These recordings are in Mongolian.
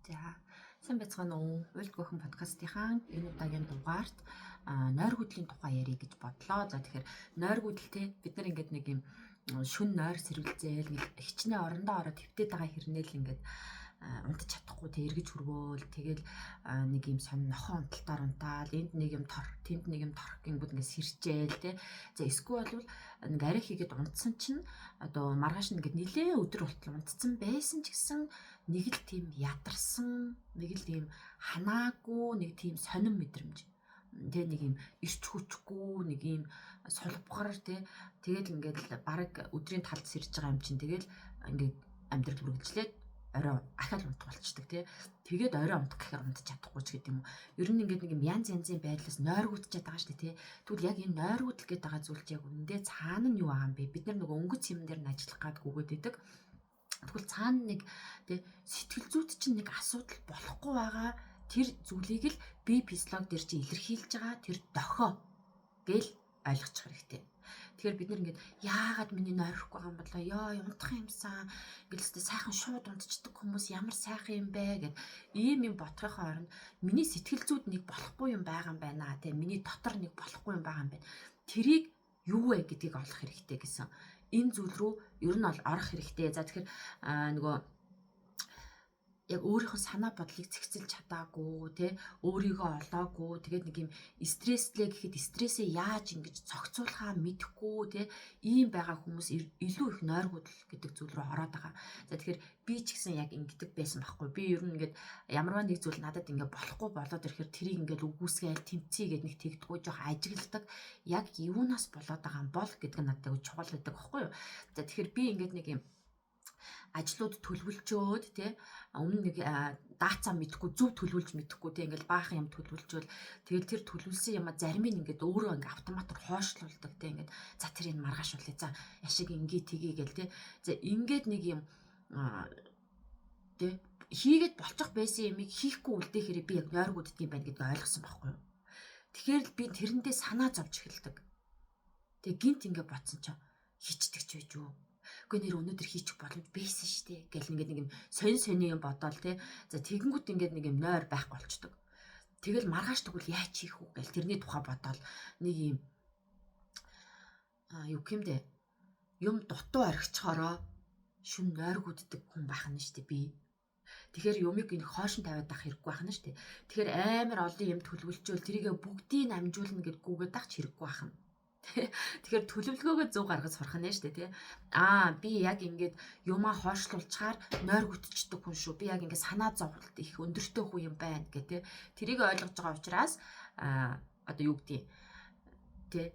За, сайн байцгаана уу? Уйлд гүхэн подкастынхаа энэ удаагийн дугаарт нойргүйдлийн тухай ярих гэж бодлоо. За, тэгэхээр нойргүйдэлтэй бид нар ингээд нэг юм шүн нойр сэргэлзээл хичнээн орондоо ороод твтээд байгаа хэрнээл ингээд унтж чадахгүй тэ эргэж хөрвөөл, тэгэл нэг юм сон нохоо унталтаар унтаал, энд нэг юм тор, тэнд нэг юм торх гингүүд ингээд сэрчээл тэ. За, эсвэл бол нэг арай хийгээд унтсан чинь одоо маргааш ингээд нилээ өдөр болтол унтцсан байсан ч гэсэн нэг л тийм ядарсан, нэг л тийм ханаагүй, нэг тийм сонин мэдрэмж тэ, нэг юм ирч хүчгүй, нэг юм сулбгар тэ. Тэгэл ингээд баг өдрийн талд сэрж байгаа юм чинь тэгэл ингээд амьдрал үргэлжлээд орой ахаал унтах болчдөг тий. Тэгээд орой унтах гэхээр унтж чадахгүй ч гэдэг юм уу. Ер нь ингээд нэг юм янз янзын байдлаас нойргуудчаад байгаа шүү дээ тий. Тэгвэл яг энэ нойргуудл гэдэг байгаа зүйл чи яг үнэндээ цаана нь юу байгаа юм бэ? Бид нар нөгөө өнгөц юм дээр нь ажиллах гад гүгээд идэг. Тэгвэл цаана нэг тий сэтгэл зүйд чинь нэг асуудал болохгүй байгаа тэр зүйлийг л би физиолог дээр чи илэрхийлж байгаа тэр дохио гэл ойлгочих хэрэгтэй. Тэгэхээр бид нар ингээд яагаад миний нойрохгүй байгаа юм болоо, ёо, унтах юмсан ингээл өстө сайхан шууд унтчихдаг хүмүүс ямар сайхан юм бэ гэд ийм юм бодохын оронд миний сэтгэл зүйд нэг болохгүй юм байгаа юм байна те, миний дотор нэг болохгүй юм байгаа юм байна. Тэрийг юу вэ гэдгийг олох хэрэгтэй гэсэн. Энэ зүйл рүү ер нь бол орох хэрэгтэй. За, тэгэхээр нөгөө яг өөрийнх нь санаа бодлыг зэгцэлж чадаагүй те, өөрийгөө олоогүй, тэгээд нэг юм стресслээ гэхэд стрессээ яаж ингэж зохицуулахаа мэдэхгүй те, ийм байгаа хүмүүс илүү их нойргүйдэл гэдэг зүйл рүү ороод байгаа. За, тэгэхээр би ч гэсэн яг ингэдэг байсан байхгүй. Би ер нь ингээд ямарваа нэг зүйл надад ингээд болохгүй болоод ирэхээр тэрийг ингээд үгүйсгээл тэмцээ гэд нэг тэгдэггүй, жоох ажигладаг. Яг юунаас болоод байгаа юм бол гэдэг нь надад айгүй чухал байдаг байхгүй юу. За, тэгэхээр би ингээд нэг юм ажлууд төлөвлөчөөд тий, өмнө нэг даацаа мэдхгүй, зөв төлөвлөж мэдхгүй тий, ингээл баахан юм төлөвлөчөөл, тэгэл тэр төлөвлөсөн юм зарим нь ингээд өөрөө ингээд автоматар хойшлуулдаг тий, ингээд за тэрийг маргаашуулъя, за яшиг ингээ тгий гэл тий. За, ингээд нэг юм тий хийгээд болчих байсан юмыг хийхгүй үлдээхээр би яг нойргууддаг юм байна гэдгийг ойлгосон байхгүй юу. Тэгэхээр л би тэрэндээ санаа зовж эхэлдэг. Тэгээ гинт ингээ бодсон чинь хийчдэг ч байж юу. Үгүй, нэр өнөөдөр хийчих боломж байсан шүү дээ гэл ингээд нэг юм сонь сони юм бодоол те. За, тэгэнгүүт ингээд нэг юм нойр байхгүй болчдөг. Тэгэл маргааш тэгвэл яаж хийх үү гэл тэрний тухай бодоол нэг юм юу гэмдэ юм дутуу орхичхороо шүн нойргууддаг хүн байх нь шүү дээ би. Тэгэхээр юмыг энэ хойшин тавиад авах хэрэггүй байх нь шүү дээ. Тэгэхээр амар олон юм төлөвлөчөөл тэрийгэ бүгдийг амжуулна гэд гүгээд авах хэрэггүй байх нь. Тэгэхээр төлөвлөгөөгөө зөв гаргаж сурах нь шүү дээ, тий. Аа, би яг ингээд юмаа хойшлуулчаар нойр гүтчдэг хүн шүү. Би яг ингээд санаа зовлт их өндөртэй хүн юм байна гэх тий. Тэрийг ойлгож байгаа учраас одоо юу гэдгийг тий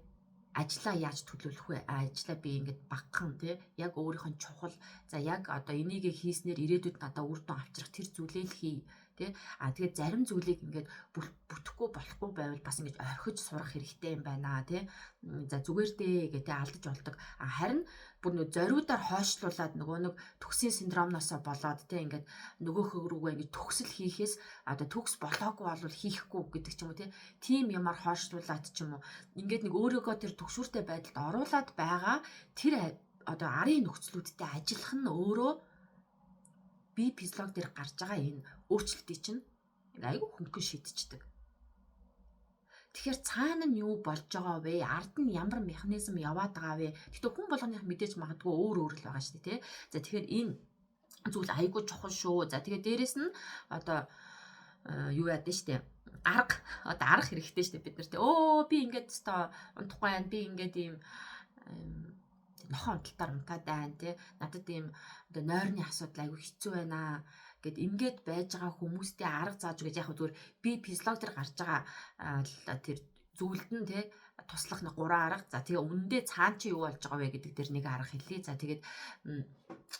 ажлаа яаж төлөвлөх вэ? Ажлаа би ингээд багхан тий яг өөрийнх нь чухал, за яг одоо энийг хийснээр ирээдүйд надад үр дүн авчрах тэр зүйлээ л хий тий. А тэгээд зарим зүйлийг ингээд бүтэхгүй болохгүй байвал бас ингэж орхиж сурах хэрэгтэй юм байна тий. За, зүгээр дээ гэдэг алдаж болдог. А харин бүр нөө зориудаар хойшлуулад нөгөө нэг төгсийн синдромноосоо болоод тий ингээд нөгөөхөг рүүгээ ингээд төгсөл хийхээс одоо төгс болоогүй бол хийхгүй гэдэг ч юм уу тий. Тим юмар хойшлуулад ч юм уу ингээд нэг өөрийгөө тэр төгшүүртэй байдалд оруулаад байгаа тэр одоо арын нөхцлүүдтэй ажиллах нь өөрөө би физиолог дээр гарч байгаа энэ өөрчлөлтийг чинь айгүй хөнгөн шийдчихдэг. Тэгэхээр цаана нь юу болж байгаа вэ? Ард нь ямар механизм яваад байгаа вэ? Гэхдээ хүн болгоных мэдээж магадгүй өөр өөр л байгаа шүү дээ, тий. За, тэгэхээр энэ зүйл айгүй чухал шүү. За, тэгээ дээрэс нь одоо юу яад нь штэ, арга, одоо арга хэрэгтэй штэ бид нар, тий. Өө, би ингээд өстой унтахгүй байна. Би ингээд ийм нохоо унталтаар унтаад байна тий. Надад ийм одоо нойрны асуудал айгүй хэцүү байна гэд ингээд байж байгаа хүмүүстэй арга зааж өгöж яг зүгээр би физиолог дээр гарч байгаа тэр зүйлд нь тий туслах нэг гурван арга. За, тэгээ үнэндээ цаана чи юу болж байгаа вэ гэдэг дээр нэг арга хэлье. За, тэгээд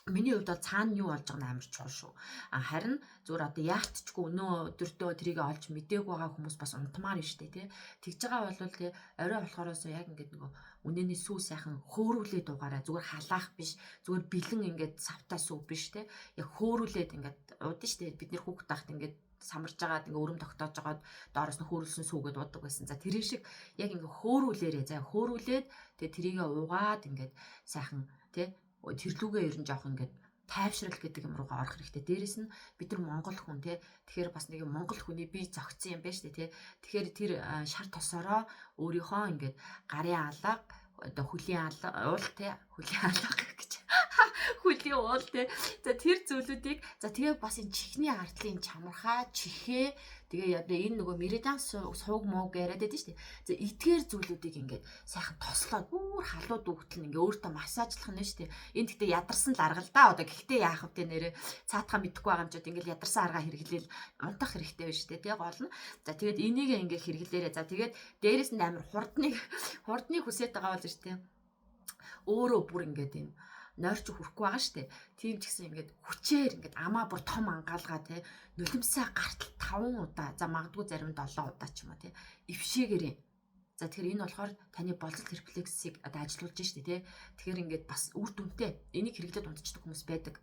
миний хувьд бол цаана юу болж байгаа нь амар чухал шүү. А харин зүгээр одоо яалтчгүй өнөө өдөртөө тэрийг олж мдээгүй байгаа хүмүүс бас унтмаар нь штэ тий. Тэгж байгаа бол тий орой болохоороос яг ингээд нөгөө үнэний сүү сайхан хөөрүүлээд угаараа, зүгээр халаах биш, зүгээр бэлэн ингээд савтаа сүү биш тий. Яг хөөрүүлээд ингээд уудсан штэ, бид нэр хүүхэд тахт ингээд самарж агаад ингээ өрөм тогтоож агаад доороос нь хөөрүүлсэн сүүгээд уудаг байсан. За, тэрэн шиг яг ингээ хөөрүүлээрээ, за, хөөрүүлээд тэгээ тэрийгэ уугаад ингээд сайхан тий тэрлүүгээ ер нь жоох ингээд Тайвшрал гэдэг юм руугаа орох хэрэгтэй. Дээрэс нь бид нар монгол хүн те. Тэгэхээр бас нэг монгол хүний бие зохицсон юм байна шүү дээ те. Тэгэхээр тэр шар тосороо өөрийнхөө ингээд гарын алга, одоо хөлийн алга, уул те, хөлийн алга гэж хөлийн уул те. За, тэр зүйлүүдийг, за, тэгээ бас энэ чихний ардлын чамархаа, чихээ, тэгээ одоо энэ нөгөө меридиан сууг мууг яриад байдаг шүү дээ. За, эдгээр зүйлүүдийг ингээд сайхан тослоод бүр халуу дүүгтэл ингээ өөртөө массажлах нь шүү дээ. Энэ гэхдээ ядарсан л арга л да. Одоо гэхдээ яах вэ, нэрээ цаатахаа мэдэхгүй байгаа юм чи ингээл ядарсан арга хэрэглээл унтах хэрэгтэй байна шүү дээ. Тэгээ гол нь, за, тэгээд энийг ингээ хэрэглээрээ. За, тэгээд дээрэс нь амар хурдныг хүсээд байгаа бол шүү дээ. Өөрөө бүр ингээд юм нойрч хүрэхгүй байгаа штэ. Тийм ч гэсэн ингээд хүчээр ингээд амаа бүр том ангаалгаа те, нулимсаа гартал 5 удаа, за, магадгүй зарим 7 удаа ч юм уу те, эвшээгээрээ. За, тэгэхээр энэ болохоор таны болзолт рефлексийг одоо ажилуулж штэ те. Тэгэхээр ингээд бас үр дүнтэй. Энийг хэрэглээд унтчихдаг хүмүүс байдаг.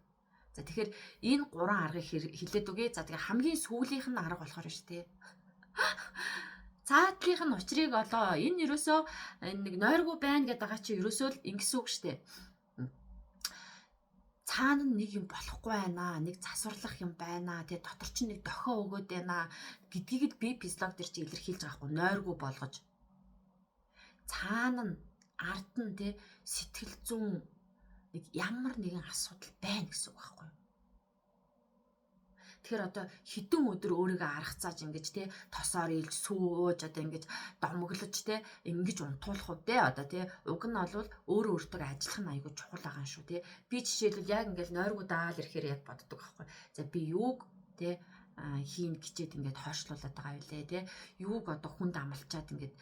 За, тэгэхээр энэ гурван аргыг хэлээд өгье. За, тэгээ хамгийн сүүлийнх нь арга болохоор штэ. Цаатлынх нь учрыг олоо. Энэ ерөөсөө нэг нойргүй байна гэдэг байгаа чи ерөөсөө л ингэсэн үг штэ, цаана нэг юм болохгүй байна, нэг засварлах юм байна, тэгээ дотор чинь нэг дохио өгөөд байна гэдгийг л би физиолог дээр чи илэрхийлж байгаа хгүй, нойргүй болгож. Цаана нь, ард нь тэ сэтгэл зүйн нэг ямар нэгэн асуудал байна гэсэн үг байхгүй юу? Тэгэхээр одоо хэдэн өдөр өөрийгөө арга зааж ингэж те тосоор илж сүүж, одоо ингэж домоглож те, ингэж унтуулах уу те. Одоо те, уг нь бол өөрөө өөртөө ажиллах нь айгүй чухал байгаа юм шүү те. Би жишээлбэл яг ингээл нойргүй даал ирэхээр яг боддог байхгүй. За, би юуг те хийн гिचээд ингээд хойшлуулад байгаа юу лээ те, юуг одоо хүнд амлчаад ингээд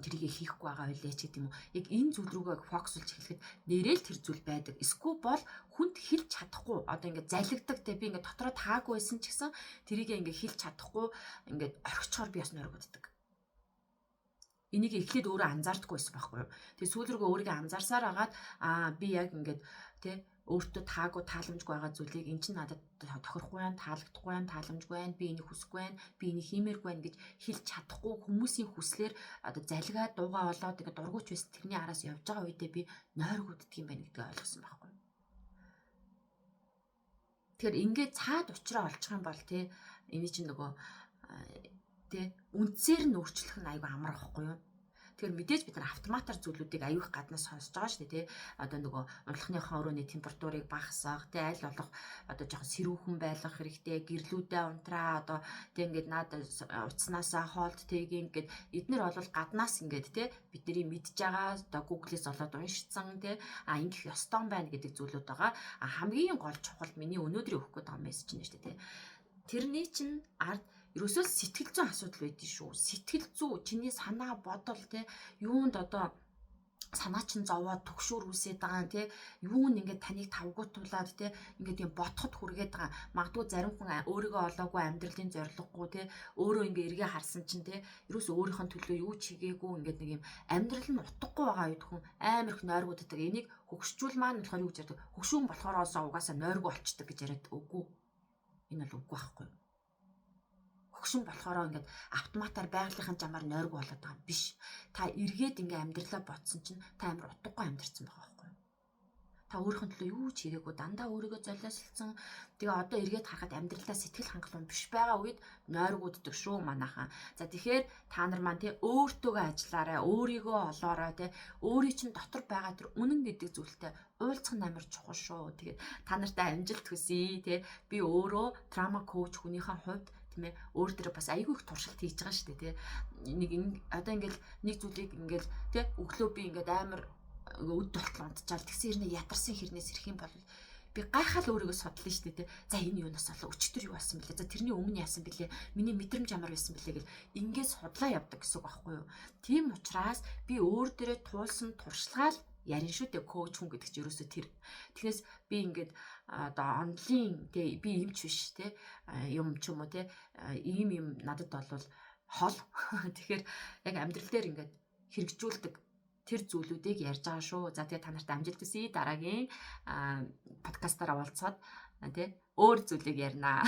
тэрийг хийхгүй байгаа юу лээ ч гэдэм үү. Яг энэ зүйл рүүгээ фокуслж эхлэхэд нэрэл тэр зүйл байдаг. Эсвэл бол хүнд хэлж чадахгүй одоо ингээд залгидаг те, би ингээд дотроо таагүй байсан ч гэсэн тэрийг ингээд хэлж чадахгүй ингээд орхичоор би бас нойргоддаг. Энийг эхлээд өөрөө анзаардаггүй байсан байхгүй юу. Тэгээ сүүл рүүгээ өөрийгөө анзаарсаар агаад аа, би яг ингээд те өөртөө таагүй, тааламжгүй байгаа зүйлийг эн чинь надад тохирохгүй байна, таалагдахгүй байна, тааламжгүй байна, би энийг хүсэхгүй байна, би энийг хиймээргүй байна гэж хэлж чадахгүй хүмүүсийн хүслээр одоо залгаа дуугаа болоод ингээд дургуйч байсан тэрний араас явж байгаа үедээ би нойргууддаг юм байна гэдгийг ойлгосон байхгүй. Тэгэхээр ингээд цаад учраа олчих юм бол те, эний чинь нөгөө те үндсээр нь өөрчлөх нь айгүй амар байхгүй юу? Тэгэхээр мэдээж бид нар автоматар зүйлүүдийг аюух гаднаас сонсож байгаа шүү дээ, тий. Одоо нөгөө унтлахныхаа өрөөний температурыг багасгах, тий, аль болох одоо жоохон сэрүүхэн байлгах хэрэгтэй, гэрлүүдээ унтраа, одоо тий, ингээд наад утаснаасаа хоолт тийг ингээд эднэр бол гаднаас ингээд тий бидний мэдж байгаа, одоо Google-ээс олоод уншицсан тий, а ингэх ёстой байна гэдэг зүйлүүд байгаа. А хамгийн гол чухал миний өнөөдрийн өгөх гээд байгаа мессеж нь шүү дээ, тий. Тэрний чинь ард ерөөсөө сэтгэл зүйн асуудал байдгийн шүү. Сэтгэл зүй, чиний санаа бодол те, юунд одоо санаа чинь зовоод түгшүүр үсээд байгаа те, юу нь ингээд таныг тавгуутуулаад те, ингээд юм ботход хүргээд байгаа. Магадгүй зарим хүн өөрийгөө олоогүй, амьдралын зорилгогүй те, өөрөө ингээд эргээ харсан чинь те, ерөөс өөрийнх нь төлөө юу ч хийгээгүй, ингээд нэг юм амьдрал нь утгагүй байгаа үед хүн амар их нойргууддаг. Энийг хөгшчүүл маань болохоор юу гэж ярьдаг? Хөгшүүн болохоороосоо угаасаа нойргүй болчдөг гэж яриад үгүй. Энэ бол үгүй байхгүй юу? Хөгшин болохоро ингээд автоматар байгалийнхын жамаар нойргүй болоод байгаа юм биш. Та эргээд ингээд амьдралаа бодсон чинь та амар утгагүй амьдарсан байгаа байхгүй юу? Та өөрийнхөө төлөө юу ч хийгээгүй, дандаа өөрийгөө золиослцсон. Тэгээ одоо эргээд харахад амьдралаа сэтгэл хангалуун биш байгаа үед нойргууддаг шүү манайхан. За, тэгэхээр та нар маань тий өөртөөгөө ажиллаарай, өөрийгөө олоорой тий, өөрийн чинь дотор байгаа тэр үнэн гэдэг зүйлтэй уулзах нь амар чухал шүү. Тэгээд та нартай амжилт хүсье тий. Би өөрөө trauma coach хүнийхээ хувьд, тийм ээ, өөр дээр бас айгүй их туршилт хийж байгаа шүү дээ тий. Нэг одоо ингээл нэг зүйлийг ингээл тий өглөө би ингээд амар өд болтол унтчаал тэгсэн хэрнээ ядарсан хэрнээс ирэх юм бол би гайхал өөрийгөө судлаа шүү дээ. За, энэ юунаас болоо, өчтөр юу болсон бэлээ. За, тэрний өмнө яасан бэлээ. Миний мэдрэмж ямар байсан бэлээ гэл ингээд судлаа явдаг гэсэн үг байхгүй юу? Тийм учраас би өөр дээрээ туулсан туршлагаа л ярин шүү дээ, coach хүн гэдэг чинь ерөөсөө тэр. Тэгээс би ингээд одоо онлын тэ би эмч биш те, юм ч юм уу те, ийм юм надад бол хол. Тэгэхээр яг амьдрал дээр ингээд хэрэгжүүлдэг тэр зүйлүүдийг ярьж байгаа шүү. За, тэгээ та нарт амжилт хүсье. Дараагийн подкастаараа уулзахад тий өөр зүйлийг ярина.